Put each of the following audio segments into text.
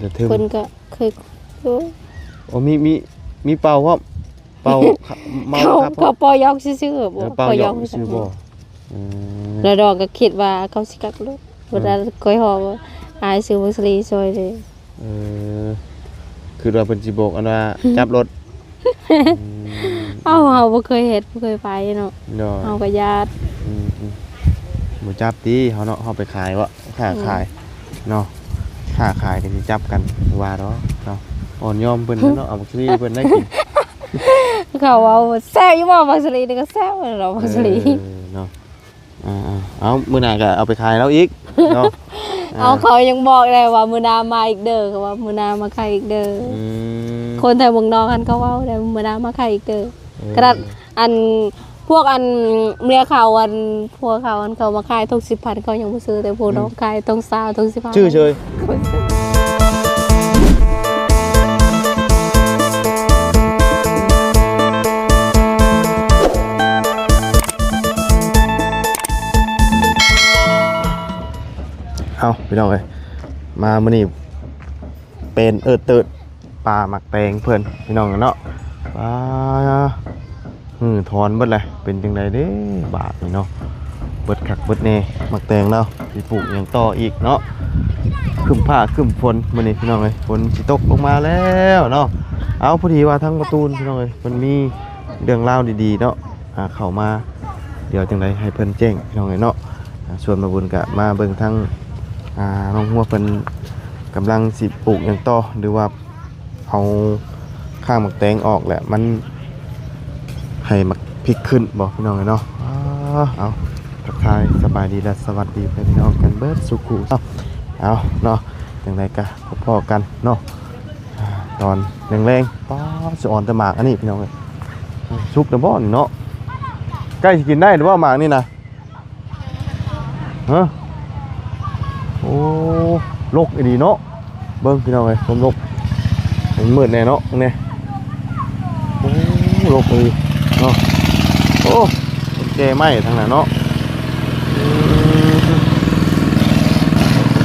ແຕ່ເທິງ ເພິ່ນກໍເຄີຍ ໂອ້ ໂອ້ ມີ ມີ ມີເປົ່າພ້ອມ ເປົ່າ ເມົາ ເຂົາ ຂັບພ້ອມ ເຂົາເປົ່າຢອກຊື່ໆ ເອີ ບໍ່ ເປົ່າຢອກ ເປົ່າຢອກຊື່ໆ ບໍ່? ອືມ ແລ້ວນ້ອງກໍຄິດວ່າເຂົາຊິກັກລົດ ອືມ ເວລາຂ້ອຍຮ້ອງວ່າ ອ້າຍ ຊື້ບັກສາລີຊ່ອຍເດ້. ເອີ ຄິດວ່າເພິ່ນຊິບອກອັນວ່າ ຈັບລົດ. ອືມ ເອົ້າ ເຮົາບໍ່ເຄີຍເຮັດ ບໍ່ເຄີຍໄປເນາະ ໂດຍ ເຮົາກໍຢ້ານ. ອືມໆ ບໍ່ຈັບຕິ ເຮົາເນາະ ເຮົາໄປຂາຍເບາະ ຄ້າຂາຍ ອືມ ເນາະ ຄ້າຂາຍກໍຊິຈັບກັນ ວ່າດອກເນາະ ອ່ອນຍອມເພິ່ນແຫຼະເນາະ ເອົາບັກສາລີໃຫ້ເພິ່ນໄດ້ກິນ. ເຂົາເວົ້າ ແຊບຢູ່ບໍ່ບັກສາລີ? ນີ້ກໍແຊບເນາະ ບັກສາລີ ເອີ ເນາະ. ອ່າໆ ເອົາ ມື້ໜ້າກໍເອົາໄປຂາຍລາວອີກເນາະ. ເອົາ ອ່າ ເຂົາຍັງບອກເລີຍວ່າ ມື້ໜ້າມາອີກເດີ ເຂົາວ່າ ມື້ໜ້າມາຂາຍອີກເດີ. ອືມ ຄົນແຖວເມືອງນອກຫັ້ນເຂົາເວົ້າເລີຍ ມື້ໜ້າມາຂາຍອີກເດີ. ເອີ ຂະໜາດອັນ ພວກອັນເມຍເຂົາ ອັນຜົວເຂົາ ອັນເຂົາມາຂາຍຖົງສິບພັນ ເຂົາຍັງບໍ່ຊື້ ແຕ່ຜູ້ນ້ອງ ອືມ ຂາຍຖົງຊາວ ຖົງສິບຫ້າ ຊື້ເສີຍ. ເອົາ ພີ່ນ້ອງເອີຍ ມາມື້ນີ້ເປັນເອີດເຕີດປ່າໝາກແຕງເພິ່ນ ພີ່ນ້ອງເນາະ. ປາ ຮື້ຖອນເບິດແຫຼະ ເປັນຈັ່ງໃດເດ້ບາດນີ້ເນາະ ເບິດຄັກເບິດແນ່ ໝາກແຕງລາວຊິປູກຫຍັງຕໍ່ອີກເນາະ. ຄຶ້ມຟ້າຄຶ້ມຝົນມື້ນີ້ ພີ່ນ້ອງເອີຍ ຝົນຊິຕົກລົງມາແລ້ວເນາະ. ເອົາ ພໍດີວ່າທາງປະຕູນ ພີ່ນ້ອງເອີຍ ເພິ່ນມີເລື່ອງລາວດີໆເນາະ ອ່າ ເຂົ້າມາ ດຽວຈັ່ງໃດໃຫ້ເພິ່ນແຈ້ງ ພີ່ນ້ອງເອີຍເນາະ. ອ່າ ສ່ວນບ່າວບຸນກະມາເບິ່ງທາງ ອ່າ ນ້ອງຫົວເພິ່ນກຳລັງຊິປູກຫຍັງຕໍ່ ຫຼືວ່າ ເອົາຂ້າງໝາກແຕງອອກແຫຼະ ມັນໃຫ້ໝາກພິກຂຶ້ນບໍ່ ພີ່ນ້ອງເອີຍເນາະ. ເອົາ ເອົາ ທັກທາຍສະບາຍດີ ແລະ ສະຫວັດດີເພື່ອນພີ່ນ້ອງກັນເບິດສູ່ຜູ້ ເອົາ ເອົາເນາະ ຈັ່ງໃດກະພົບພໍ້ກັນເນາະ ອ່າ ຕອນແລງໆ. ປ້າ ສະອອນແຕ່ໝາກອັນນີ້ ພີ່ນ້ອງເອີຍ ສຸກແລ້ວບໍ່ນີ້ເນາະ? ໃກ້ຊິກິນໄດ້ຫຼືບໍ່ໝາກນີ້ນະ? ຮະ ໂອ້ ລົກອີ່ຫຼີເນາະ. ເບິ່ງພີ່ນ້ອງເອີຍ ຄວາມລົກ ມັນມືດແນ່ເນາະ ນີ້ ໂອ້ ລົກອີ່ຫຼີເນາະ. ໂອ້ ເປັນແກ່ໄມ້ທັງນັ້ນເນາະ ອືມ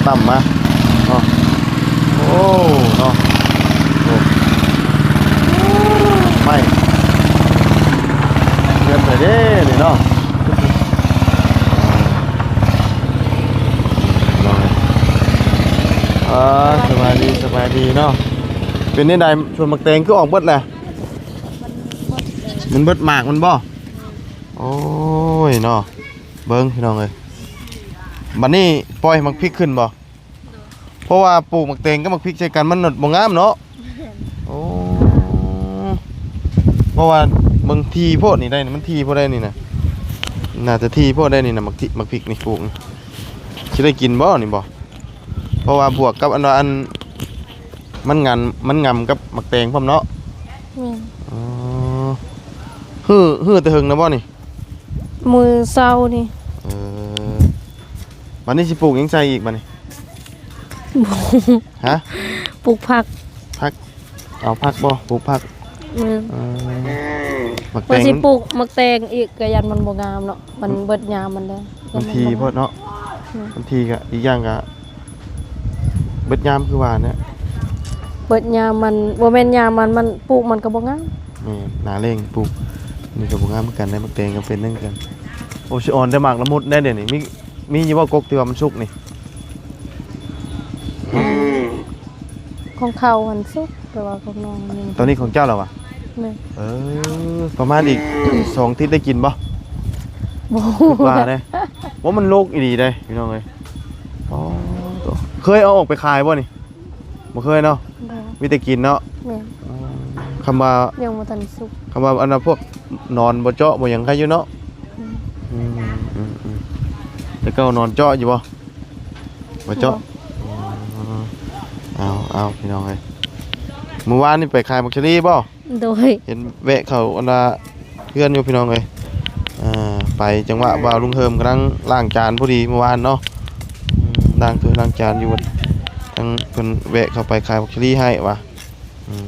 ຕ່ຳມາເນາະ. ໂອ້ ເນາະ ໂອ້ ໄມ້ ເຮືອນໃຜເດ້ນີ້ເນາະ. ເອີ ສະບາຍດີ ສະບາຍດີເນາະ. ເປັນແນວໃດ ສວນໝາກແຕງຄືອອກເບິດແຫຼະ? ມັນເບິດໝາກມັນບໍ່? ໂອ້ຍເນາະ ເບິ່ງພີ່ນ້ອງເອີຍ ບັດນີ້ປ່ອຍໃຫ້ໝາກພິກຂຶ້ນບໍ່? ເພາະວ່າປູກໝາກແຕງກັບໝາກພິກໃສ່ກັນມັນບໍ່ງາມເນາະ. ແມ່ນ ໂອ້ ເພາະວ່າເບິ່ງຖີ່ໂພດນີ້ໄດ໋ ມັນຖີ່ໂພດໄດ໋ນີ້ນະ ໜ້າຈະຖີ່ໂພດໄດ໋ນີ້ນະ ໝາກທິ ໝາກພິກນີ້ປູກນີ້ ຊິໄດ້ກິນບໍ່ນີ້ບໍ່? ເພາະວ່າບວກກັບອັນວ່າອັນ ມັນງຳ ມັນງຳກັບໝາກແຕງພ້ອມເນາະ. ແມ່ນ ອໍ ຮື້ ຮື້ແຕ່ເຫິງນະບໍ່ນີ້? ມື້ເຊົ້ານີ້. ເອີ ບັດນີ້ຊິປູກຫຍັງໃສ່ອີກບັດນີ້? ຮະ? ປູກຜັກ ຜັກ ເອົາຜັກບໍ່? ປູກຜັກ. ແມ່ນ ເອີ ໝາກແຕງ ວ່າຊິປູກໝາກແຕງອີກ ກໍຢ້ານມັນບໍ່ງາມເນາະ ມັນ ອືມ ເບິດຍາມມັນແລ້ວ ມັນຖີ່ໂພດເນາະ. ອືມ ມັນຖີ່ ກໍອີກຢ່າງກໍ ເບິດຍາມຄືວ່າແຫຼະ ເບິດຍາມມັນ ບໍ່ແມ່ນຍາມມັນ ມັນ ປູກມັນກໍບໍ່ງາມ. ແມ່ນ ໜ້າແລ້ງປູກນີ້ກໍບໍ່ງາມຄືກັນເດ້ ໝາກແຕງກໍເປັນຄືກັນ. ໂອ້ ຊິອ່ອນແຕ່ໝາກລະມຸດແດ່ດຽວນີ້ ມີ ມີຢູ່ບໍ່ກົກທີ່ວ່າມັນສຸກນີ້? ຂອງເຂົາຫັ້ນສຸກ ແຕ່ວ່າຂອງນ້ອງຍັງ ຕອນນີ້ຂອງເຈົ້າແລ້ວຫວາ? ແມ່ນ ເອີ ປະມານອີກສອງອາທິດໄດ້ກິນບໍ່? ບໍ່ ຄິດວ່າເດ້ ວ່າມັນໂລກອີ່ຫຼີເດ້ ພີ່ນ້ອງເອີຍ. ອໍ ເຄີຍເອົາອອກໄປຂາຍບໍ່ນີ້? ບໍ່ເຄີຍເນາະ. ບໍ່ ມີແຕ່ກິນເນາະ. ແມ່ນ ອໍ ຄຳວ່າ ຍັງບໍ່ທັນສຸກ ຄຳວ່າອັນນ່າ ພວກໜອນບໍ່ເຈາະບໍ່ຫຍັງໃຄຢູ່ເນາະ. ອືມ ອືມ ອືມ ອືມ ແຕ່ເກົ່າໜອນເຈາະຢູ່ບໍ່? ບໍ່ເຈາະ. ບໍ່ ອໍ ເອົາ ເອົາ ພີ່ນ້ອງເອີຍ ມື້ວານນີ້ໄປຂາຍໝາກສາລີບໍ່? ໂດຍ ເຫັນແວະເຂົ້າອັນວ່າເຮືອນຢູ່ ພີ່ນ້ອງເອີຍ. ອ່າ ໄປຈັງຫວະບ່າວລຸງເຮີມກຳລັງລ້າງຈານພໍດີມື້ວານເນາະ. ອືມ ລ້າງຖ້ວຍລ້າງຈານຢູ່ ທາງເພິ່ນແວະເຂົ້າໄປຂາຍໝາກສາລີໃຫ້ວ່າ. ອືມ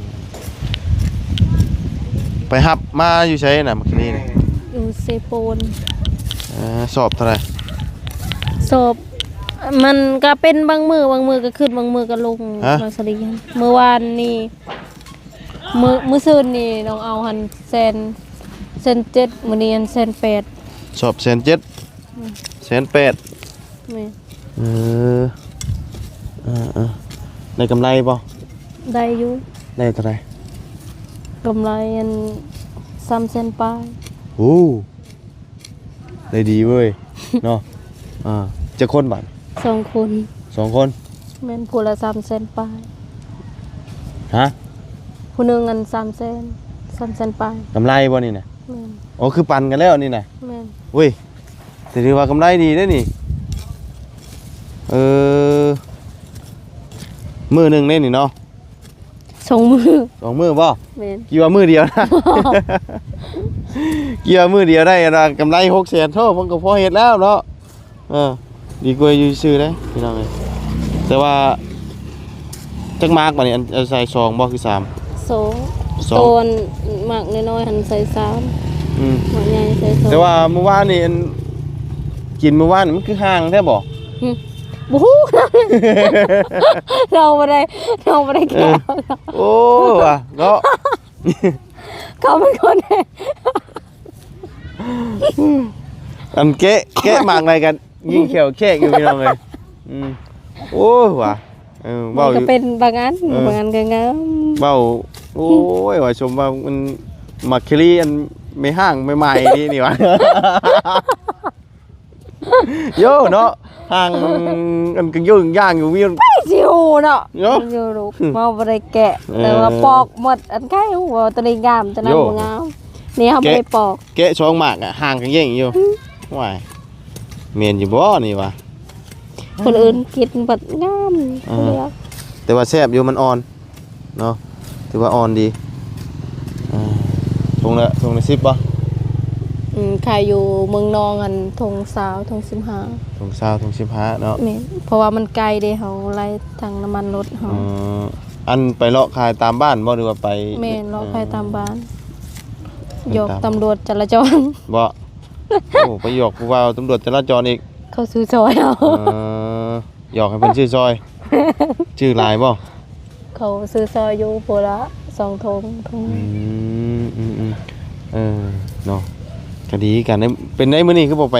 ໄປຮັບມາຢູ່ໃສນະ ໝາກສາລີນີ້? ຢູ່ເຊໂປນ. ເອີ ສອບເທົ່າໃດ? ສອບ ມັນກໍເປັນບາງມື້ ບາງມື້ກໍຂຶ້ນ ບາງມື້ກໍລົງ. ຮະ? ມາສະລີຫັ້ນ ມື້ວານນີ້ ມື້ ມື້ຊືນນີ້ນ້ອງເອົາຫັ້ນແສນ ແສນເຈັດ ມື້ນີ້ຫັ້ນແສນແປດ. ສອບແສນເຈັດ ອືມ ແສນແປດ. ແມ່ນ. ເອີ ເອີໆ ໄດ້ກຳໄລບໍ່? ໄດ້ຢູ່. ໄດ້ເທົ່າໃດ? ກຳໄລອັນ ສາມແສນປາຍ. ໂອ້ ໄດ້ດີເວີຍເນາະ. ອ່າ ຈັກຄົນບາດ? ສອງຄົນ. ສອງຄົນ. ແມ່ນ ຜູ້ລະສາມແສນປາຍ. ຮະ? ຜູ້ໜຶ່ງອັນ ສາມແສນ ສາມແສນປາຍ. ກຳໄລບໍ່ນີ້ນະ? ແມ່ນ. ໂອ້ ຄືປັນກັນແລ້ວນີ້ນະ? ແມ່ນ. ໂອ້ຍ ແຕ່ຖືວ່າກຳໄລດີເດ້ນີ້. ເອີ ມື້ໜຶ່ງເດ້ນີ້ເນາະ? ສອງມື້. ສອງມື້ບໍ່? ແມ່ນ. ຄິດວ່າມື້ດຽວນະ ຄິດວ່າມື້ດຽວໄດ້ອັນວ່າກຳໄລຫົກແສນ ໂທ້ ມັນກໍພໍເຮັດແລ້ວເນາະ. ເອີ ດີກວ່າຢູ່ຊື່ເດ້ພີ່ນ້ອງເອີຍ. ແຕ່ວ່າຈັກໝາກບາດນີ້ ອັນ ເອົາໃສ່ສອງບໍ່ ຄືສາມ? ສອງ. ສອງ. ໂຕອັນໝາກນ້ອຍໆຫັ້ນໃສ່ສາມ. ອືມ ໝາກໃຫຍ່ໃສ່ສອງ. ແຕ່ວ່າມື້ວານນີ້ ອັນ ກິນມື້ວານນີ້ ມັນຄືຫ່າງແທ້ບໍ່? ຫຶ ບໍ່ຮູ້ ນ້ອງບໍ່ໄດ້ ນ້ອງບໍ່ໄດ້ແກະ. ເອີ ໂອ້ ວ່າເນາະ ເຂົາເປັນຄົນ ອັນແກະ ແກະໝາກໃດກັນ ຍິງແຂ້ວແຄກຢູ່ພີ່ນ້ອງເອີຍ. ອືມ ໂອ້ຍ ວ່າ ເອີ ມັນກໍເວົ້າຢູ່ ເປັນບາງອັນ ເອີ ບາງອັນກໍງາມ ເວົ້າ ໂອ້ຍ ວ່າຊົມວ່າມັນໝາກເຄລີ ອັນແມ່ຮ້າງໃໝ່ໆນີ້ ນີ້ຫວາ. ໂຢເນາະ ຫ່າງອັນກະໂຍງຢ່າງຢູ່ວິວ ໄປຊິຮູ້ເນາະ ເນາະ ຢູ່ເວົ້າບໍ່ໄດ້ແກະ. ເອີ ແຕ່ວ່າປອກໝົດ ອັນໃກ້ຮູ້ວ່າຕົວນີ້ງາມ ຕົວນັ້ນ ໂຢ ບໍ່ງາມ. ນີ້ເຮົາບໍ່ໄດ້ປອກ ແກະສອງໝາກອະ ຫ່າງກັນເຢ່ງຢູ່. ຫື ວ້າຍ ແມ່ນຢູ່ບໍ່ນີ້ຫວາ? ຄົນອື່ນກິນບັດງາມ ເອີ ເຫຼືອ ແຕ່ວ່າແຊບຢູ່ ມັນອ່ອນ ເນາະ ຖືວ່າອ່ອນດີ. ອ່າ ຖົງລະ ຖົງລະສິບບໍ່? ອືມ ຂາຍຢູ່ເມືອງນອງ ອັນຖົງຊາວ ຖົງສິບຫ້າ. ຖົງຊາວ ຖົງສິບຫ້າເນາະ. ແມ່ນ ເພາະວ່າມັນໄກເດ້ ເຮົາໄລ່ທາງນ້ຳມັນລົດເຮົາ. ເອີ ອັນໄປເລາະຂາຍຕາມບ້ານບໍ່ ຫຼືວ່າໄປ? ແມ່ນ ເລາະຂາຍຕາມບ້ານ. ເອີ ຢອກຕຳຫຼວດຈະລາຈອນ. ບໍ່? ໂອ້ ໄປຢອກຜູ້ວ່າຕຳຫຼວດຈະລາຈອນອີກ. ເຂົາຊື້ຊອຍເຮົາ. ເອີ ຢອກໃຫ້ເພິ່ນຊື້ຊອຍ. ຊື້ຫຼາຍບໍ່? ເຂົາຊື້ຊອຍຢູ່ຜູ້ລະສອງຖົງ ຖົງ. ອືມ ອືມໆ ເອີ ເນາະ ກໍດີຄືກັນ. ເປັນໃດມື້ນີ້ຄືບໍ່ໄປ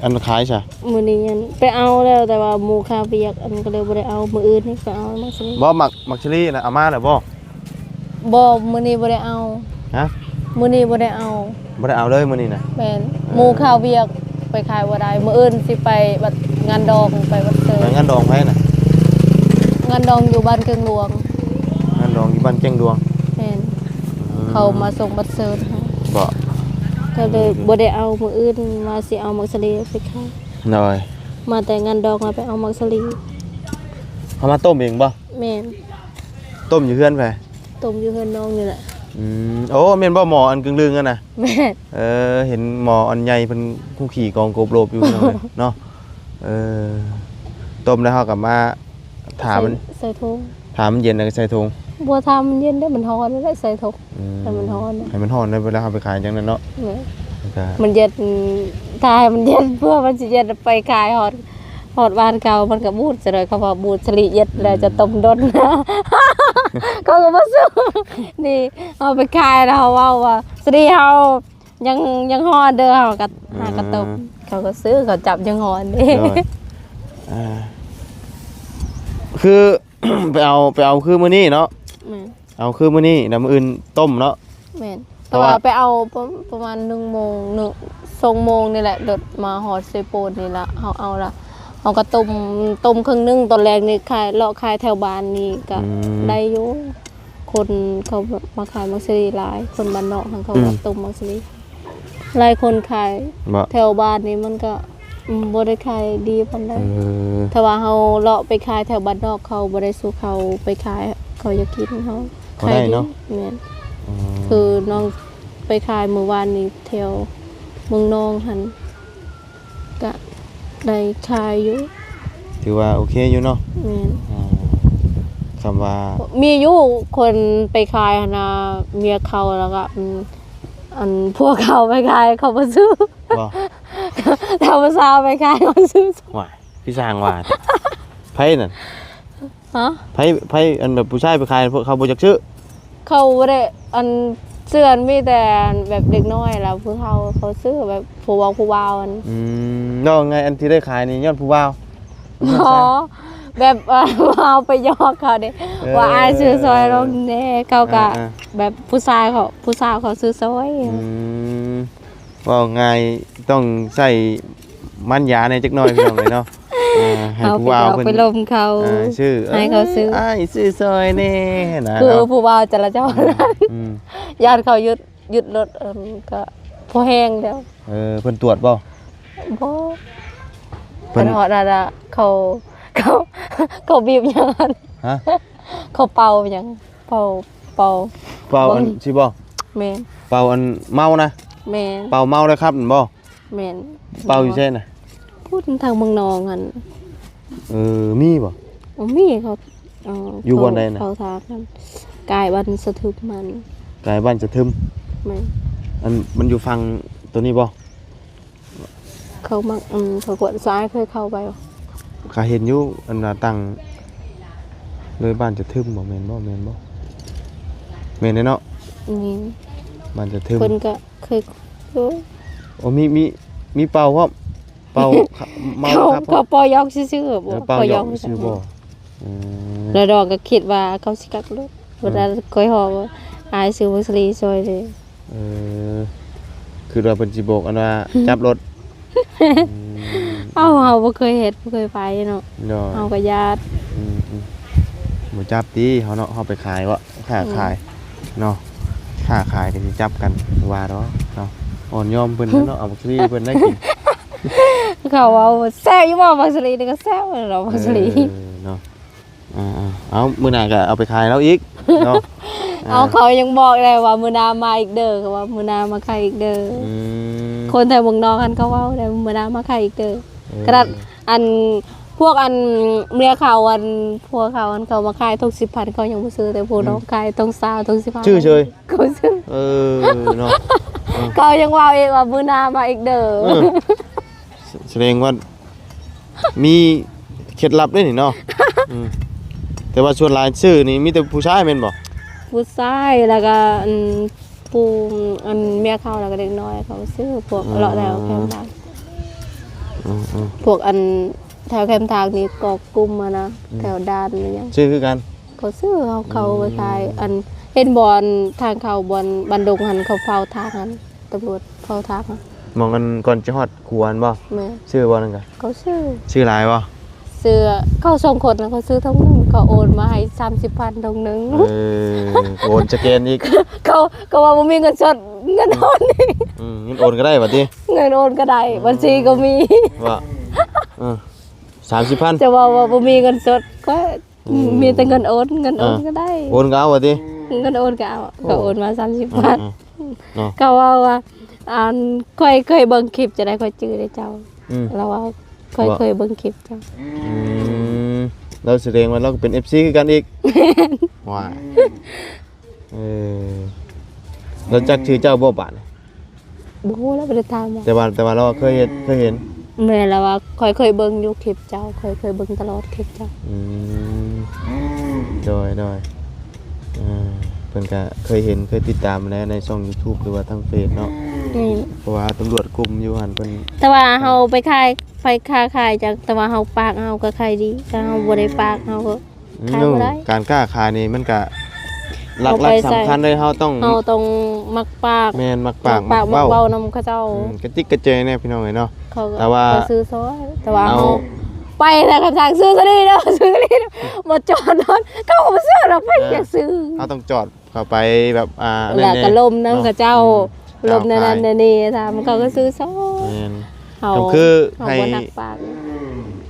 ອັນຂາຍຊະ? ມື້ນີ້ອັນໄປເອົາແລ້ວ ແຕ່ວ່າໝູ່ຄາວຽກ ອັນກໍເລີຍບໍ່ໄດ້ເອົາ. ມື້ອື່ນນີ້ໄປເອົາໝາກສາລີ. ບໍ່ ໝາກ ໝາກສາລີນະ ເອົາມາແລ້ວບໍ່? ບໍ່ ມື້ນີ້ບໍ່ໄດ້ເອົາ. ຮະ? ມື້ນີ້ບໍ່ໄດ້ເອົາ. ບໍ່ໄດ້ເອົາເລີຍມື້ນີ້ນະ? ແມ່ນ. ເອີ ໝູ່ຄາວຽກໄປຂາຍບໍ່ໄດ້. ມື້ອື່ນຊິໄປບັດງານດອງ ໄປບັດເຊີນ. ໄປງານດອງໃຜນະ? ງານດອງຢູ່ບ້ານແກ້ງຫຼວງ. ງານດອງຢູ່ບ້ານແກ້ງຫຼວງ. ແມ່ນ. ອືມ ເຂົາມາສົ່ງບັດເຊີນໃຫ້. ບໍ່? ກໍເລີຍ ອືມ ບໍ່ໄດ້ເອົາ. ມື້ອື່ນວ່າຊິເອົາໝາກສາລີໄປຂາຍ. ໂດຍ. ມາແຕ່ງານດອງ ມາໄປເອົາໝາກສາລີ. ເອົາມາຕົ້ມເອງບໍ່? ແມ່ນ. ຕົ້ມຢູ່ເຮືອນໃຜ? ຕົ້ມຢູ່ເຮືອນນ້ອງນີ້ແຫຼະ. ອືມ ໂອ້ ແມ່ນບໍ່ ໝໍ້ອັນກຶ່ງລຶ່ງຫັ້ນນະ? ແມ່ນ. ເອີ ເຫັນໝໍ້ອັນໃຫຍ່ເພິ່ນຄຸກຂີ້ກອງໂກບໂລບຢູ່ເນາະ. ເອີ ຕົ້ມແລ້ວເຮົາກໍມາ ຖ້າມັນ ໃສ່ ໃສ່ຖົງ ຖ້າມັນເຢັນແລ້ວກໍໃສ່ຖົງ. ບໍ່ ຖ້າມັນເຢັນເດ້ ມັນຮ້ອນແລ້ວໃສ່ຖົງ. ອືມ ໃຫ້ມັນຮ້ອນ ໃຫ້ມັນຮ້ອນແລ້ວເວລາເຮົາໄປຂາຍຈັ່ງນັ້ນເນາະ. ແມ່ນ. ມັນເຢັນ ຖ້າໃຫ້ມັນເຢັນ ເພື່ອມັນຊິເຢັນໄປຂາຍຮອດ ຮອດບ້ານເຂົາ ມັນກໍບູດຊະເລີຍ. ເຂົາວ່າບູດສາລີເຢັນແລ້ວຈະຕົ້ມດົນ. ເຂົາກໍບໍ່ຊື້. ນີ້ເຮົາໄປຂາຍແລ້ວເຮົາເວົ້າວ່າ ສາລີເຮົາຍັງ ຍັງຮ້ອນເດີ ເຮົາກໍຫາກະຕົ້ມ. ເອີ ເຂົາກໍຊື້ ເຂົາຈັບຍັງຮ້ອນເດ້. ໂດຍ. ອ່າ ຄື ໄປເອົາ ໄປເອົາຄືມື້ນີ້ເນາະ. ແມ່ນ. ເອົາຄືມື້ນີ້ ແລ້ວມື້ອື່ນຕົ້ມເນາະ. ແມ່ນ. ເພາະວ່າ ແຕ່ວ່າໄປເອົາປະ ປະມານໜຶ່ງໂມງ ໜຶ່ງ ສອງໂມງນີ້ແຫຼະ ລົດມາຮອດເຊໂປນນີ້ລະ ເຮົາເອົາລະ ເຮົາກໍຕົ້ມ ຕົ້ມເຄິ່ງໜຶ່ງ ຕອນແລງນີ້ຂາຍ ເລາະຂາຍແຖວບ້ານນີ້ກໍ ອືມ ໄດ້ຢູ່. ຄົນເຂົາມາຂາຍໝາກສາລີຫຼາຍ ຄົນບ້ານນອກຫັ້ນເຂົາ ອືມ ກໍຕົ້ມໝາກສາລີ. ຫຼາຍຄົນຂາຍ ບໍ່ ແຖວບ້ານນີ້ມັນກໍ ອືມ ບໍ່ໄດ້ຂາຍດີປານໃດ. ເອີ ຖ້າວ່າເຮົາເລາະໄປຂາຍແຖວບ້ານນອກ ເຂົາບໍ່ໄດ້ສູ້ເຂົາໄປຂາຍ ເຂົາຢາກກິນເຮົາ ເຂົາຂາຍດີເນາະ. ແມ່ນ. ອືມ ຄືນ້ອງໄປຂາຍມື້ວານນີ້ແຖວເມືອງນອງຫັ້ນ ກະໄດ້ຂາຍຢູ່ ຖືວ່າໂອເຄຢູ່ເນາະ. ແມ່ນ. ອ່າ ຄຳວ່າ ມີຢູ່ຄົນໄປຂາຍຫັ້ນນະ ເມຍເຂົາ ແລ້ວກະ ອືມ ອັນພວກເຂົາໄປຂາຍເຂົາບໍ່ຊື້. ບໍ່? ຖ້າຜູ້ສາວໄປຂາຍເຂົາຊື້. ຫວາຍ. ຄືຊ່າງວ່າ ໃຜນັ້ນ? ຮະ? ໃຜ ໃຜ ອັນແບບຜູ້ຊາຍໄປຂາຍ ພວກເຂົາບໍ່ຢາກຊື້? ເຂົາບໍ່ໄດ້ ອັນ ເຊື່ອ ມີແຕ່ແບບເດັກນ້ອຍ ແລ້ວຜູ້ເຖົ້າເຂົາຊື້ ແບບຜູ້ເວົ້າ ຜູ້ບ່າວຫັ້ນ. ອືມ ເວົ້າງ່າຍ ອັນທີ່ໄດ້ຂາຍນີ້ຍ້ອນຜູ້ບ່າວ? ອໍ ແບບ ເອີ ເຮົາໄປຫຍອກເຂົາເດ້ ເອີ ວ່າອ້າຍຊື້ຊ່ອຍ ເອີ ລົມແດ່ ເຂົາກະ ອ່າໆ ແບບຜູ້ຊາຍເຂົາ ຜູ້ສາວເຂົາຊື້ຊ່ອຍ. ອືມ ເວົ້າງ່າຍຕ້ອງໃຊ້ມັນຢາແດ່ຈັກໜ້ອຍ ພີ່ນ້ອງເອີຍເນາະ. ອ່າ ໃຫ້ຜູ້ບ່າວເພິ່ນ ເຮົາໄປຫຼອກໄປລົມເຂົາ ອ່າ ຊື້ ໃຫ້ເຂົາຊື້ ເອີ ອ້າຍຊື້ຊ່ອຍແດ່ນະ ຄືເນາະ ຜູ້ບ່າວຈະລະຈອນ ອືມ ຢ້ານເຂົາຢຸດ ຢຸດລົດ ເອີ ກໍພໍແຮງແລ້ວ. ເອີ ເພິ່ນຕວດບໍ່? ບໍ່ ເພິ່ນ ເພິ່ນຮອດນັ້ນລະ ເຂົາ ເຂົາ ເຂົາບີບຫຍັງຫັ້ນ? ຮະ? ເຂົາເປົ່າຫຍັງ? ເປົ່າ ເປົ່າ ເປົ່າອັນ ບໍ່ ຊີ້ບໍ່? ແມ່ນ ເປົ່າອັນເມົານະ? ແມ່ນ ເປົ່າເມົາແລ້ວຂັບນັ້ນບໍ່? ແມ່ນ ເປົ່າຢູ່ໃສນະ? ພຸ້ນທາງເມືອງນອງຫັ້ນ. ເອີ ມີບໍ່? ບໍ່ມີ ເຂົາ ເອີ ຢູ່ບ່ອນໃດນະ? ເຂົາ ເຂົາຖາມຫັ້ນ ກາຍບ້ານສະທຶມຫັ້ນ. ກາຍບ້ານສະທຶມ? ແມ່ນ ອັນ ມັນຢູ່ຝັ່ງໂຕນີ້ບໍ່? ເຂົາມັກ ອືມ ເຂົາກວດສາຍ ເຄີຍເຂົ້າໄປບໍ່? ກະເຫັນຢູ່ ອັນວ່າຕັ້ງເລີຍບ້ານສະທຶມບໍ່ ແມ່ນບໍ່ ແມ່ນບໍ່? ແມ່ນເດ້ເນາະ ແມ່ນ ບ້ານສະທຶມ ເພິ່ນກະເຄີຍ ໂອ້ ໂອ້ ມີ ມີ ມີເປົ່າພ້ອມ ເປົ່າເມົາ ເຂົາ ຄັບ ເຂົາປໍຢອກຊື່ໆ ເອີ ປໍຢອກຊື່ໆບໍ່? ເອີ ແລ້ວດອກກໍຄິດວ່າເຂົາຊິກັກລົດ ເອີ ເວລາຂ້ອຍຮ້ອງວ່າ ອ້າຍຊື້ບັກສາລີຊ່ອຍເດ້. ເອີ ຄິດວ່າເພິ່ນຊິບອກອັນວ່າ ຈັບລົດ. ອືມ ເອົ້າ ເຮົາບໍ່ເຄີຍເຮັດ ບໍ່ເຄີຍໄປເນາະ ໂດຍ ເຮົາກໍຢ້ານ. ອືມໆ ບໍ່ຈັບຕິ ເຮົາເນາະ ເຮົາໄປຂາຍເບາະ ຄ້າຂາຍ ອືມ ເນາະ ຄ້າຂາຍກໍຊິຈັບກັນ ວ່າດອກເນາະ. ອ່ອນຍອມເພິ່ນແລ້ວເນາະ ເອົາບັກສາລີເພິ່ນໄດ້ກິນ. ເຂົາເວົ້າ ແຊບຢູ່ບໍ່ບັກສາລີ? ນີ້ກໍແຊບເນາະ ບັກສາລີ ເອີ ເນາະ. ອ່າໆ ເອົາ ມື້ໜ້າກໍເອົາໄປຂາຍລາວອີກເນາະ. ເອົາ ອ່າ ເຂົາຍັງບອກແລ້ວວ່າ ມື້ໜ້າມາອີກເດີ ເຂົາວ່າ ມື້ໜ້າມາຂາຍອີກເດີ. ອືມ ຄົນແຖວເມືອງນອກຫັ້ນເຂົາເວົ້າແລ້ວ ມື້ໜ້າມາຂາຍອີກເດີ. ເອີ ຂະໜາດອັນ ພວກອັນເມຍເຂົາ ອັນຜົວເຂົາ ອັນເຂົາມາຂາຍທຸກສິບພັນ ເຂົາຍັງບໍ່ຊື້ ແຕ່ຜູ້ ອືມ ນ້ອງຂາຍຕ້ອງຊາວ ຕ້ອງສິບຫ້າ ຊື້ເສີຍ ເຂົາຊື້. ເອີ ເນາະ ເອີ ເຂົາຍັງເວົ້າອີກວ່າ ມື້ໜ້າມາອີກເດີ. ເອີ ສະແດງວ່າມີເຄັດລັບເດ້ນີ້ເນາະ. ອືມ ແຕ່ວ່າສ່ວນຫຼາຍຊື້ນີ້ມີແຕ່ຜູ້ຊາຍແມ່ນບໍ່? ຜູ້ຊາຍ ແລ້ວກໍ ອັນ ຜູ້ ອັນເມຍເຂົາ ແລ້ວກໍເດັກນ້ອຍເຂົາຊື້ ພວກ ອືມ ເລາະແຖວແຄມທາງ. ອືມໆ ພວກອັນແຖວແຄມທາງນີ້ກໍກຸ່ມຫັ້ນນະ ອືມ ແຖວດ່ານອີ່ຫຍັງ ຊື້ຄືກັນ. ເຂົາຊື້ ເຂົາ ເຂົາໄປຂາຍ. ອືມ ອັນເຫັນບ່ອນທາງເຂົ້າບ່ອນບ້ານດົງຫັ້ນ ເຂົາເຝົ້າທາງຫັ້ນ ຕຳຫຼວດເຝົ້າທາງຫັ້ນ ໝ່ອງອັນກ່ອນຈະຮອດຂົວຫັ້ນບໍ່? ແມ່ນ ຊື້ບໍ່ນັ້ນກະ? ເຂົາຊື້. ຊື້ຫຼາຍບໍ່? ຊື້ ເຂົາສອງຄົນນະ ເຂົາຊື້ຖົງໜຶ່ງ ເຂົາໂອນມາໃຫ້ສາມສິບພັນຖົງໜຶ່ງ. ເອີ ໂອນສະແກນອີກ. ເຂົາ ເຂົາວ່າບໍ່ມີເງິນສົດ ເງິນໂອນອີກ. ອືມ ເງິນໂອນກໍໄດ້ບັດນີ້? ເງິນໂອນກໍໄດ້ ອືມ ບັນຊີກໍມີ. ວ່າ ເອີ ສາມສິບພັນ ຈະເວົ້າວ່າບໍ່ມີເງິນສົດ ກໍ ອືມ ມີແຕ່ເງິນໂອນ ເງິນໂອນ ອ່າ ກໍໄດ້ ໂອນກໍເອົາວ່າຕິ? ເງິນໂອນກໍເອົາ. ໂອ້ ກໍໂອນມາສາມສິບພັນ ອ່າໆ ເນາະ. ກໍເວົ້າວ່າ ອັນ ຂ້ອຍເຄີຍເບິ່ງຄລິບ ຈະໄດ້ຂ້ອຍຈື່ເດ້ເຈົ້າ. ອືມ ລາວວ່າ ຂ້ອຍເຄີຍເບິ່ງຄລິບເຈົ້າ. ອືມ ລາວສະແດງວ່າລາວກໍເປັນເອັຟຊີຄືກັນອີກ. ແມ່ນ ວ້າຍ ເອີ ລາວຈັກຊື່ເຈົ້າບໍ່ບາດນີ້? ບໍ່ຮູ້ແລ້ວ ບໍ່ໄດ້ຖາມ. ແຕ່ວ່າ ແຕ່ວ່າລາວເຄີຍເຫັນ ເຄີຍເຫັນ. ແມ່ນ ລາວວ່າຂ້ອຍເຄີຍເບິ່ງຢູ່ຄລິບເຈົ້າ ຂ້ອຍເຄີຍເບິ່ງຕະຫຼອດຄລິບເຈົ້າ. ອືມ ໂດຍ ໂດຍ ເອີ ເພິ່ນກະເຄີຍເຫັນ ເຄີຍຕິດຕາມແລ້ວໃນຊ່ອງຢູທູບ ຫຼືວ່າທາງເຟສເນາະ. ແມ່ນ ເພາະວ່າຕຳຫຼວດກຸ່ມຢູ່ຫັ້ນເພິ່ນ ແຕ່ວ່າເຮົາໄປຂາຍ ໄປຄ້າຂາຍຈັກ ແຕ່ວ່າເຮົາປາກເຮົາກໍຂາຍດີ ຖ້າເຮົາບໍ່ໄດ້ປາກເຮົາກໍ ຂາຍບໍ່ໄດ້. ການຄ້າຂາຍນີ້ມັນກະຫຼັກໆສຳຄັນເລີຍ ເຮົາຕ້ອງ ເຮົາຕ້ອງມັກປາກ. ແມ່ນ ມັກປາກ ມັກເວົ້ານຳເຂົາເຈົ້າ. ອືມ ກະຈິກກະເຈຍແດ່ພີ່ນ້ອງເອີຍເນາະ. ແຕ່ວ່າເຂົາຊື້ຊອຍ ແຕ່ວ່າເຮົາ ເຮົາໄປແລ້ວ ຄຳທາງຊື້ຊະດີເດີ ຊື້ຊະດີເດີ ບໍ່ຈອດນອນ ເຂົາກໍບໍ່ຊື້ດອກ. ໃຜຢາກຊື້ ເຮົາຕ້ອງຈອດເຂົ້າໄປແບບ ອ່າ ແລ້ວກໍລົມນຳເຂົາເຈົ້າ ລົມແນວນັ້ນແນວນີ້ ຖາມເຂົາກໍຊື້ຊອຍ. ແມ່ນ ເຮົາ ກໍຄືໃຫ້ ເຮົາບໍ່ນັກປາກ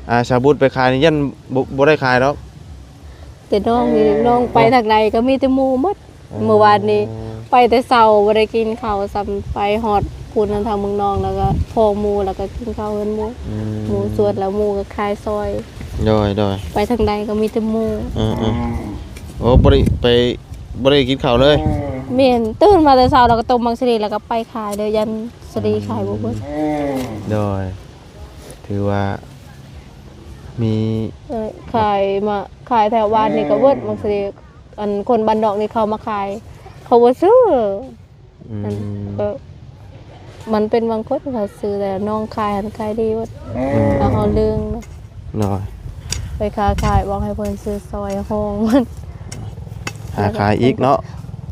ອ່າ ສາວບຸດໄປຂາຍນີ້ຢ້ານບໍ່ ບໍ່ໄດ້ຂາຍດອກ. ແຕ່ນ້ອງນີ້ ນ້ອງໄປທາງໃດກໍມີແຕ່ໝູ່ໝົດ. ເອີ ມື້ວານນີ້ໄປແຕ່ເຊົ້າ ບໍ່ໄດ້ກິນເຂົ້າຊ້ຳ ໄປຮອດພຸ້ນນະ ທາງເມືອງນອກ ແລ້ວກໍພໍ້ໝູ່ ແລ້ວກໍກິນເຂົ້າເຮືອນໝູ່. ອືມ ໝູ່ຊວນ ແລ້ວໝູ່ກໍຂາຍຊອຍ. ໂດຍ ໂດຍ ໄປທາງໃດກໍມີແຕ່ໝູ່. ເອີໆ ໂອ້ ບໍ່ໄດ້ໄປ ບໍ່ໄດ້ກິນເຂົ້າເລີຍ. ແມ່ນ ຕື່ນມາແຕ່ເຊົ້າ ແລ້ວກໍຕົ້ມໝາກສາລີ ແລ້ວກໍໄປຂາຍເລີຍ ຢ້ານສາລີຂາຍບໍ່ເບິດ. ໂດຍ ຖືວ່າ ມີ ເອີ ຂາຍມາ ຂາຍແຖວບ້ານນີ້ກໍເບິດ ບາງທີອັນຄົນບ້ານນອກນີ້ເຂົາມາຂາຍ ເຂົາບໍ່ຊື້. ອືມ ອັນ ເອີ ມັນເປັນບາງຄົນເຂົາຊື້ ແລ້ວນ້ອງຂາຍຫັ້ນຂາຍດີເບິດ. ອືມ ເອົາເອົາເລື່ອງນະ ໂດຍ ໄປຄ້າຂາຍ ບອກໃຫ້ເພິ່ນຊື້ຊອຍຫ້ອງມັນ ຫາຂາຍອີກເນາະ.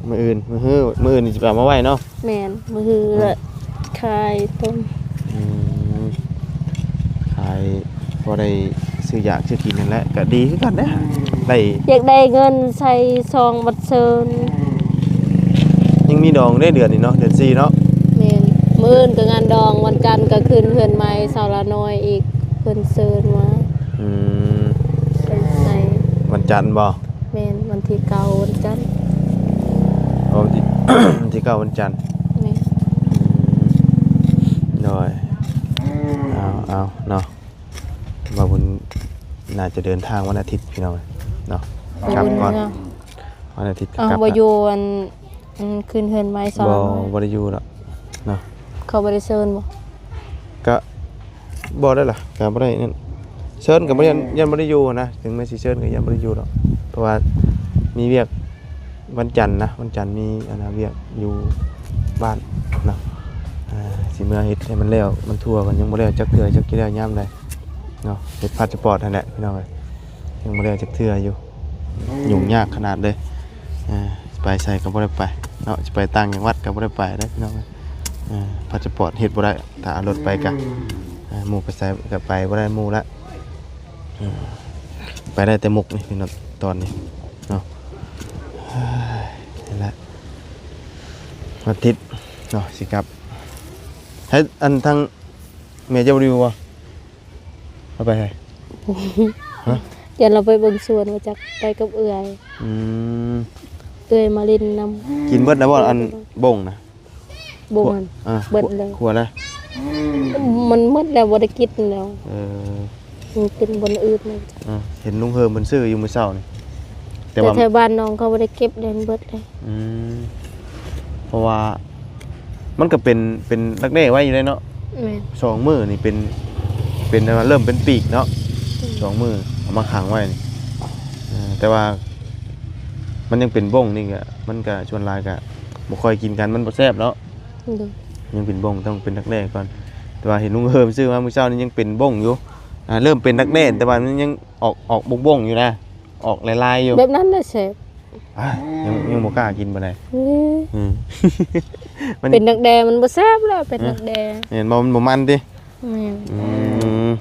ມື້ອື່ນ ມື້ຮື ມື້ອື່ນນີ້ຊິໄປເອົາມາໄວ້ເນາະ. ແມ່ນ ມື້ຮື ອືມ ລະຂາຍຕົງ ອືມ ຂາຍພໍໄດ້ຊື້ຢາກຊື້ກິນນັ້ນແຫຼະ ກະດີຄືກັນເດ້ ໄດ້ ຢາກໄດ້ເງິນໃສ່ຊອງບັດເຊີນ. ຍັງມີດອງເດ້ເດືອນນີ້ເນາະ ເດືອນສີ່ເນາະ. ແມ່ນ ມື້ອື່ນກໍງານດອງ ວັນຈັນກໍຂຶ້ນເຮືອນໃໝ່ສາວລານ້ອຍອີກ ເພິ່ນເຊີນມາ. ອືມ ເພິ່ນໃສ່ ວັນຈັນບໍ່? ແມ່ນ ວັນທີເກົ້າ ວັນຈັນ. ອໍ ວັນທີ ວັນທີເກົ້າ ວັນຈັນ. ແມ່ນ ໂດຍ ເອົາ ເອົາເນາະ ບ່າວບຸນໜ້າຈະເດີນທາງວັນອາທິດພີ່ນ້ອງເນາະ. ກັບກ່ອນ ວັນອາທິດກໍກັບ. ເອົ້າ ບໍ່ຢູ່ອັນ ອືມ ຂຶ້ນເຮືອນໃໝ່ສອງ ບໍ່ ບໍ່ໄດ້ຢູ່ດອກເນາະ. ເຂົາບໍ່ໄດ້ເຊີນບໍ່? ກະບໍ່ໄດ້ລະ ກະບໍ່ໄດ້ນັ້ນ ເຊີນກໍບໍ່ ຍັນ ຍັນບໍ່ໄດ້ຢູ່ນະ. ເຖິງແມ່ນຊິເຊີນກໍຍັນບໍ່ໄດ້ຢູ່ດອກ ເພາະວ່າມີວຽກວັນຈັນນະ ວັນຈັນມີອັນນະ ວຽກຢູ່ບ້ານເນາະ. ອ່າ ຊິເມືອເຮັດໃຫ້ມັນແລ້ວ ມັນທົ່ວກັນ ຍັງບໍ່ແລ້ວຈັກເທື່ອ ຈັກຊິແລ້ວຍາມໃດເນາະ. ເຮັດພາສປອດຫັ້ນແຫຼະພີ່ນ້ອງເອີຍ ຍັງບໍ່ແລ້ວຈັກເທື່ອຢູ່ ຫຍຸ້ງຍາກຂະໜາດເລີຍ. ອ່າ ຊິໄປໃສກໍບໍ່ໄດ້ໄປເນາະ ຊິໄປຕ່າງຈັງຫວັດກໍບໍ່ໄດ້ໄປເດ້ພີ່ນ້ອງເອີຍ. ອ່າ ພາສປອດເຮັດບໍ່ໄດ້ ຖ້າເອົາລົດໄປກະ ອ່າ ໝູ່ໄປໃສກະໄປບໍ່ໄດ້ໝູ່ລະ. ອ່າ ໄປໄດ້ແຕ່ມຸກນີ້ພີ່ນ້ອງຕອນນີ້ເນາະ. ເອີຍ ນີ້ແຫຼະ ວັນອາທິດເນາະ ຊິກັບ. ໃຫ້ອັນທາງແມ່ເຈົ້າບໍ່ຢູ່ບໍ່? ເອົາໄປໃສ? ຮະ? ຢ້ານລາວໄປເບິ່ງສວນ ວ່າຈັກໄປກັບເອື້ອຍ. ອືມ ເອື້ອຍມາຫຼິ້ນນຳ. ກິນເບິດແລ້ວບໍ່ ອັນບົ້ງນະ? ບົ້ງຫັ້ນ ອ່າ ເບິດແລ້ວ ຄົວແລ້ວ ມັນໝົດແລ້ວ ບໍ່ໄດ້ກິນແລ້ວ. ເອີ ມັນເປັນບ່ອນອື່ນແລ້ວ. ອ່າ ເຫັນລຸງເຮີມເພິ່ນຊື້ຢູ່ມື້ເຊົ້ານີ້ ແຕ່ ແຕ່ວ່າແຖວບ້ານນ້ອງເຂົາບໍ່ໄດ້ເກັບເດ້ ເບິດເລີຍ. ອືມ ເພາະວ່າມັນກໍເປັນ ເປັນດັກແດ້ໄວ້ຢູ່ເດ້ເນາະ. ແມ່ນ ສອງມື້ນີ້ເປັນ ເປັນ ເລີ່ມເປັນປີກເນາະ. ອືມ ສອງມື້ເອົາມາຂັງໄວ້ນີ້. ເອີ ແຕ່ວ່າມັນຍັງເປັນບົ້ງນີ້ກະ ມັນກະສ່ວນຫຼາຍກະບໍ່ຄ່ອຍກິນກັນ ມັນບໍ່ແຊບເນາະ. ໂດຍ ຍັງເປັນບົ້ງ ຕ້ອງເປັນດັກແດ້ກ່ອນ. ແຕ່ວ່າເຫັນລຸງເຮີມຊື້ມາມື້ເຊົ້ານີ້ຍັງເປັນບົ້ງຢູ່. ອ່າ ເລີ່ມເປັນດັກແດ້ ແຕ່ວ່າມັນຍັງອອກ ອອກບົ້ງໆຢູ່ນະ ອອກລາຍໆຢູ່. ແບບນັ້ນແຫຼະແຊບ. ອ່າ ຍັງ ຍັງບໍ່ກ້າກິນປານໃດ. ເອີ ອືມ ມັນເປັນດັກແດ້ມັນບໍ່ແຊບແລ້ວ ເປັນ ຮະ? ດັກແດ້ ແມ່ນບໍ່? ມັນບໍ່ມັນຕິ? ແມ່ນ. ອືມ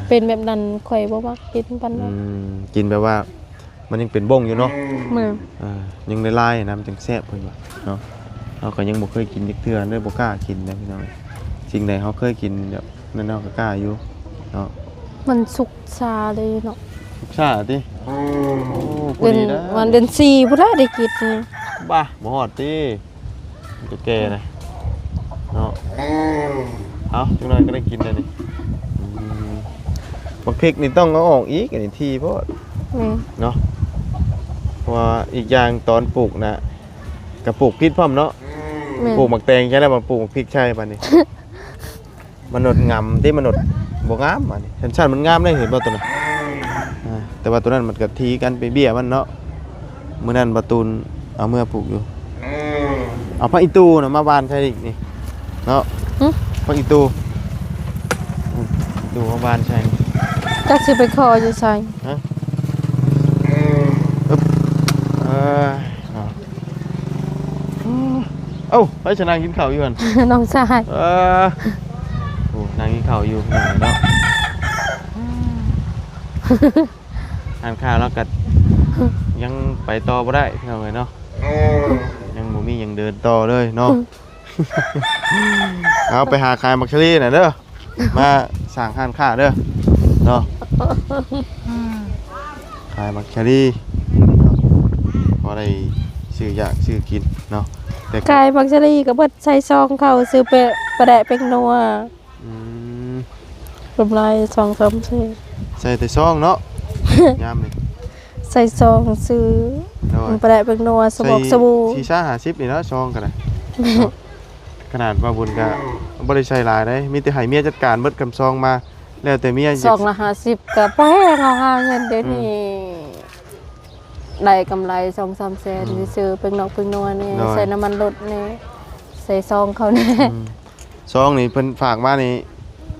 ເປັນແບບນັ້ນຂ້ອຍບໍ່ມັກກິນປານໃດ. ອືມ ກິນແບບວ່າມັນຍັງເປັນບົ້ງຢູ່ເນາະ. ແມ່ນ. ອ່າ ຍັງລາຍໆນະ ມັນຈັ່ງແຊບເພິ່ນວ່າເນາະ. ເຮົາກໍຍັງບໍ່ເຄີຍກິນຈັກເທື່ອເລີຍ ບໍ່ກ້າກິນນະພີ່ນ້ອງ. ສິ່ງໃດເຮົາເຄີຍກິນແບບນັ້ນ ເຮົາກໍກ້າຢູ່ເນາະ. ມັນສຸກຊ້າເດ້ເນາະ. ສຸກຊ້າຕິ? ໂອ້ ພໍດີນະ ເດືອນ ວັນເດືອນສີ່ພຸ້ນລະໄດ້ກິນ. ບ້າ ບໍ່ຮອດຕິ? ມັນກໍແກ່ນະເນາະ. ເອົາ ຈັກໜ້ອຍກໍໄດ້ກິນແລ້ວນີ້. ອືມ ບັກພິກນີ້ຕ້ອງເອົາອອກອີກ ອັນນີ້ຖີ່ໂພດ. ແມ່ນ. ເນາະ ເພາະວ່າອີກຢ່າງຕອນປູກນະ ກໍປູກຜິດພ້ອມເນາະ. ແມ່ນ. ປູກໝາກແຕງໃສ່ແລ້ວ ມາປູກໝາກພິກໃສ່ບາດນີ້ ມະນຸດງາມຕິ ມະນຸດບໍ່ງາມ ອັນນີ້ ຊັ້ນໆມັນງາມເດ້ ເຫັນບໍ່ໂຕນັ້ນ? ອ່າ ແຕ່ວ່າໂຕນັ້ນມັນກະຖີ່ກັນໄປເບ້ຍມັນເນາະ. ມື້ນັ້ນບ່າວຕູນເອົາເມືອປູກຢູ່ ເອົາຜັກອີຕູນະມາຫວ່ານໃສ່ອີກນີ້ເນາະ. ຫຶ? ຜັກອີຕູ ອືມ ອີຕູມາຫວ່ານໃສ່. ຈັກຊິໄປຂໍຢູ່ໃສ? ຮະ? ເອີ ເອີ ເອົ້າ ເອົ້າ ໃຜຊະນັ່ງກິນເຂົ້າຢູ່ຫັ້ນ? ນ້ອງຊາຍ. ເອີ ໂອ້ ນັ່ງກິນເຂົ້າຢູ່ເນາະ. ຮ້ານຄ້າລາວກໍຍັງໄປຕໍ່ບໍ່ໄດ້ພີ່ນ້ອງເອີຍເນາະ. ຍັງບໍ່ມີຫຍັງເດີນຕໍ່ເລີຍເນາະ. ເອົາ ໄປຫາຂາຍໝາກສາລີນະເດີ. ມາສ້າງຮ້ານຄ້າເດີເນາະ. ຂາຍໝາກສາລີ ພໍໄດ້ຊື້ຢາກຊື້ກິນເນາະ. ແຕ່ຂາຍໝາກສາລີກໍເບິດໃສ່ຊອງເຂົ້າ ຊື້ປາ ປາແດກແປ້ງນົວ. ອືມ ກຳໄລສອງສາມແສນ ໃສ່ແຕ່ຊອງເນາະ. ຍາມນີ້ ໃສ່ຊອງຊື້ ໂດຍ ປາແດກແປ້ງນົວ ສະບອກ ໃສ່ ສະບູ່ ສີ່ສິບຫ້າສິບນີ້ເນາະ ຊອງກໍໄດ້ເນາະ. ຂະໜາດວ່າບຸນກໍບໍ່ໄດ້ໃສ່ຫຼາຍເດ້ ມີແຕ່ໃຫ້ເມຍຈັດການເບິດ ຄຳຊອງມາ ແລ້ວແຕ່ເມຍ ຊອງລະຫ້າສິບກໍພໍແຮງເອົາຫາເງິນ ດຽວນີ້ ອືມ ໄດ້ກຳໄລສອງສາມແສນ ອືມ ຊື້ເປັງນອກເປັງນົວແດ່ ໂດຍ ໃສ່ນ້ຳມັນລົດແດ່ ໃສ່ຊອງເຂົາແດ່ ອືມ ຊອງນີ້ເພິ່ນຝາກມານີ້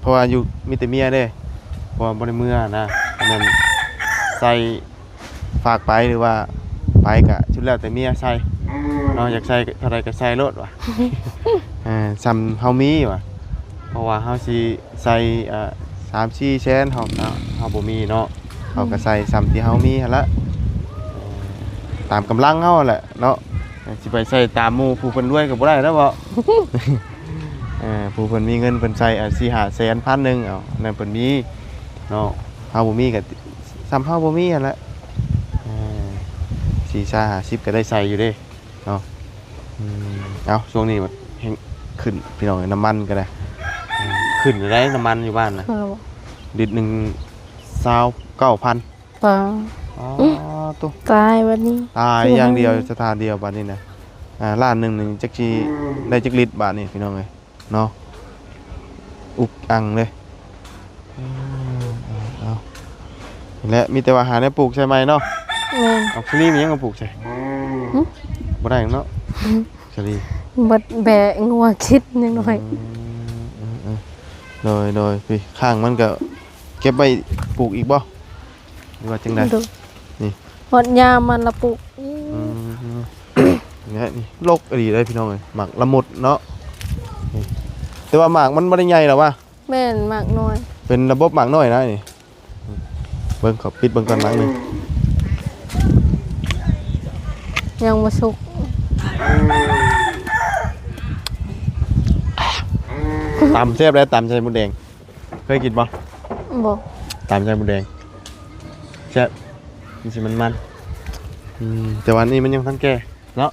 ເພາະວ່າຢູ່ມີແຕ່ເມຍເດ້ ເພາະວ່າບໍ່ໄດ້ເມືອນະ ແມ່ນໃສ່ ຝາກໄປ ຫຼືວ່າໄປກະສຸດແລ້ວແຕ່ເມຍໃສ່ເນາະ ຢາກໃສ່ເທົ່າໃດກໍໃສ່ໂລດວ່າ ເອີ ສ່ຳເຮົາມີວ່າ ເພາະວ່າເຮົາຊິໃສ່ ເອີ ສາມສີ່ແສນ ເຮົາ ເຮົາ ເຮົາບໍ່ມີເນາະ ເຮົາກໍໃສ່ສ່ຳທີ່ເຮົາມີຫັ້ນລະ ເອີ ຕາມກຳລັງເຮົາຫັ້ນແຫຼະເນາະ ຊິໄປໃສ່ຕາມໝູ່ຜູ້ເພິ່ນລວຍກໍບໍ່ໄດ້ແລ້ວເບາະ ເອີ ຜູ້ເພິ່ນມີເງິນເພິ່ນໃສ່ ເອີ ສີ່ຫ້າແສນ ພັນໜຶ່ງ ເອົາ ອັນນັ້ນເພິ່ນມີເນາະ ເຮົາບໍ່ມີກໍ ສ່ຳເຮົາບໍ່ມີຫັ້ນແຫຼະ ເອີ ສີ່ຫ້າສິບກໍໄດ້ໃສ່ຢູ່ເດ້ເນາະ ອືມ ເອົ້າ ຊ່ວງນີ້ບັດແຮງຂຶ້ນ ພີ່ນ້ອງເອີຍ ນ້ຳມັນກໍໄດ້ ອືມ ຂຶ້ນຢູ່ໃດ໋ ນ້ຳມັນຢູ່ບ້ານນະ ຂຶ້ນແລ້ວບໍ່? ລິດໜຶ່ງ ຊາວເກົ້າພັນ ປາ ອໍ ໂຕ ຕາຍບັດນີ້ ຕາຍຢ່າງດຽວ ສະຖານດຽວບັດນີ້ນະ ອ່າ ລ້ານໜຶ່ງນີ້ຈັກຊິໄດ້ຈັກລິດບາດນີ້ ພີ່ນ້ອງເອີຍ. ເນາະ ອຸກອັ່ງເລີຍ ເອີ ເອົາ ແລະ ມີແຕ່ວ່າຫາແນວປູກໃສ່ໃໝ່ເນາະ ແມ່ນ ເອົາ ສາລີມີຫຍັງມາປູກໃສ່ ຫຶ ບໍ່ໄດ້ເນາະ ສາລີ ເບິດແບະງົວກິນຍັງໜ້ອຍ ອືມ ເອີ ເອີ ໂດຍ ໂດຍ ພີ່ ຂ້າງມັນກໍເກັບໄວ້ປູກອີກບໍ່? ຫຼືວ່າຈັ່ງໃດ ໂດຍ ນີ້ ຮອດຍາມມັນລະປຸ ອືມ ນີ້ ນີ້ລົກອີ່ຫຼີເດ້ພີ່ນ້ອງເອີຍ ໝາກລະມຸດເນາະ ນີ້ ແຕ່ວ່າໝາກມັນບໍ່ໄດ້ໃຫຍ່ດອກວ່າ ແມ່ນ ໝາກນ້ອຍ ເປັນລະບົບໝາກນ້ອຍນະນີ້ ເບິ່ງ ຂໍປິດເບິ່ງກ່ອນໝາກໜຶ່ງ ຍັງບໍ່ສຸກ ຕຳແຊບໄດ໋ ຕຳໃສ່ມົດແດງ ເຄີຍກິນບໍ່? ບໍ່ ຕຳໃສ່ມົດແດງ ແຊບ ມັນຊິມັນໆ ອືມ ແຕ່ວ່າອັນນີ້ມັນຍັງບໍ່ທັນແກ່ເນາະ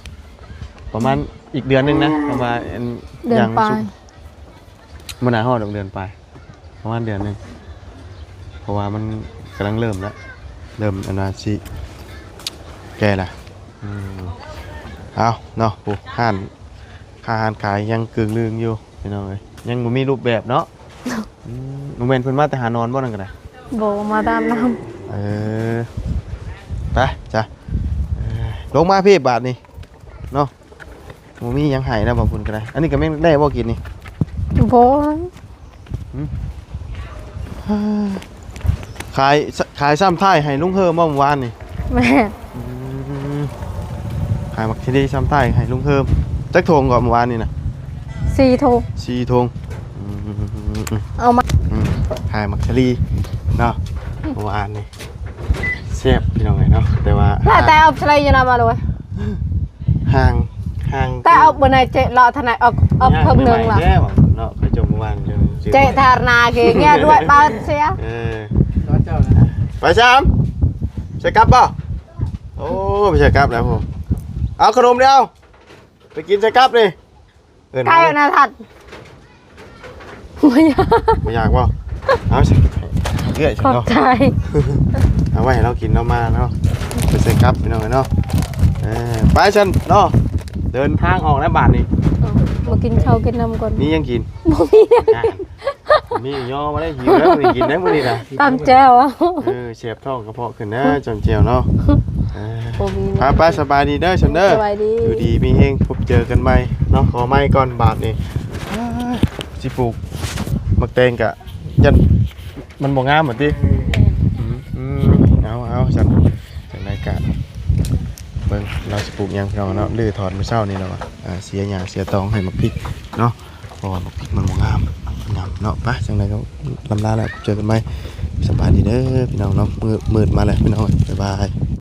ປະມານອີກເດືອນໜຶ່ງນະ ປະມານເດືອນປາຍ ບໍ່ໜ້າຮອດດອກເດືອນປາຍ ປະມານເດືອນໜຶ່ງ ເພາະວ່າມັນກຳລັງເລີ່ມແລ້ວ ເລີ່ມອັນວ່າຊິແກ່ລະ ອືມ ເອົາເນາະ ໂອ້ ຮ້ານຄ້າຮ້ານຂາຍຍັງກຶ່ງລຶ່ງຢູ່ ພີ່ນ້ອງເອີຍ ຍັງບໍ່ມີຮູບແບບເນາະ ອືມ ບໍ່ແມ່ນເພິ່ນມາແຕ່ຫານອນບໍ່ນັ້ນກໍໄດ້ ບໍ່ ມາຕາມນ້ຳ ເອີ ໄປຈ້ະ ເອີ ລົງມາພີ້ບາດນີ້ເນາະ ບໍ່ມີຫຍັງໃຫ້ແລ້ວ ບາງຄົນກໍໄດ້ ອັນນີ້ກໍແມ່ນໄດ້ບໍ່ກິນນີ້ ບໍ່ ຫຶ ຂາຍ ຂາຍຊ້ຳທ້າຍໃຫ້ລຸງເຮີມບໍ່ມື້ວານນີ້ ແມ່ນ ອືມ ຂາຍໝາກເຊຣີຊ້ຳທ້າຍໃຫ້ລຸງເຮີມ ຈັກຖົງກໍມື້ວານນີ້ນະ ສີ່ຖົງ ສີ່ຖົງ ອືມ ເອົາມາ ອືມ ຂາຍໝາກເຊຣີເນາະ ມື້ວານນີ້ ແຊບພີ່ນ້ອງເອີຍເນາະ ແຕ່ວ່າ ແຕ່ເອົາເຊຣີຢູ່ນຳມາໂລຍ ຫ່າງ ຫ່າງ ແຕ່ເອົາບໍ່ໄດ້ເຈາະເລາະທາງໃນ ເອົາ ເອົາເພີ່ມໜຶ່ງລະ ເນາະ ໄປຈົມມື້ວານ ເຈາະທາງໜ້າເກງເດວຍບາດເສຍ ເອີ ໄປຊາມ ໃສ່ກັບບໍ່? ໂອ້ ໄປໃສ່ກັບແລ້ວ ເອົາຂະໜົມດຽວ ໄປກິນໃສ່ກັບນີ້ ເອີ້ນ ໄກ່ນະທັດ ບໍ່ຢາກ ບໍ່ຢາກບໍ່? ເອົາ ເອື້ອຍ ຂອບໃຈ ເອົາໄວ້ໃຫ້ລາວກິນເນາະ ມາເນາະ ໄປໃສ່ກັບພີ່ນ້ອງເອີຍເນາະ ເອີ ໄປຊັ້ນເນາະ ເດີນທາງອອກແລ້ວບາດນີ້ ເອີ ມາກິນເຂົ້າກິນນ້ຳກ່ອນ ມີຫຍັງກິນ? ບໍ່ມີຫຍັງ ມີຍໍມາໄດ້ ຫິວແລ້ວ ມື້ນີ້ກິນໄດ້ມື້ນີ້ນະ ຕຳແຈ່ວ ເອີ ແຊບທ້ອງກະເພາະຂຶ້ນນະ ຈຳແຈ່ວເນາະ ເອີ ບໍ່ມີ ໄປໆ ສະບາຍດີເດີຊັ້ນເດີ ສະບາຍດີ ຢູ່ດີມີແຮງ ພົບເຈີກັນໃໝ່ເນາະ ຂໍໃໝ່ກ່ອນບາດນີ້ ຊິປູກໝາກແຕງກະຢ້ານມັນບໍ່ງາມຫັ້ນຕິ ອືມ ອືມ ເອົາ ເອົາຊັ້ນ ຈັ່ງໃດກະເບິ່ງລາວຊິປູກຫຍັງພີ່ນ້ອງເນາະ ຮື້ຖອນມື້ເຊົ້ານີ້ແລ້ວວ່າ ອ່າ ເສຍຫຍ້າເສຍຕອງໃຫ້ໝາກພິກເນາະ ເພາະວ່າບັກພິກມັນບໍ່ງາມ ງາມເນາະ ໄປ ຈັ່ງໃດກໍລຳລາແລ້ວ ເຈີກັນໃໝ່ ສະບາຍດີເດີພີ່ນ້ອງເນາະ ມືດ ມືດມາແລ້ວພີ່ນ້ອງ ບາຍບາຍ.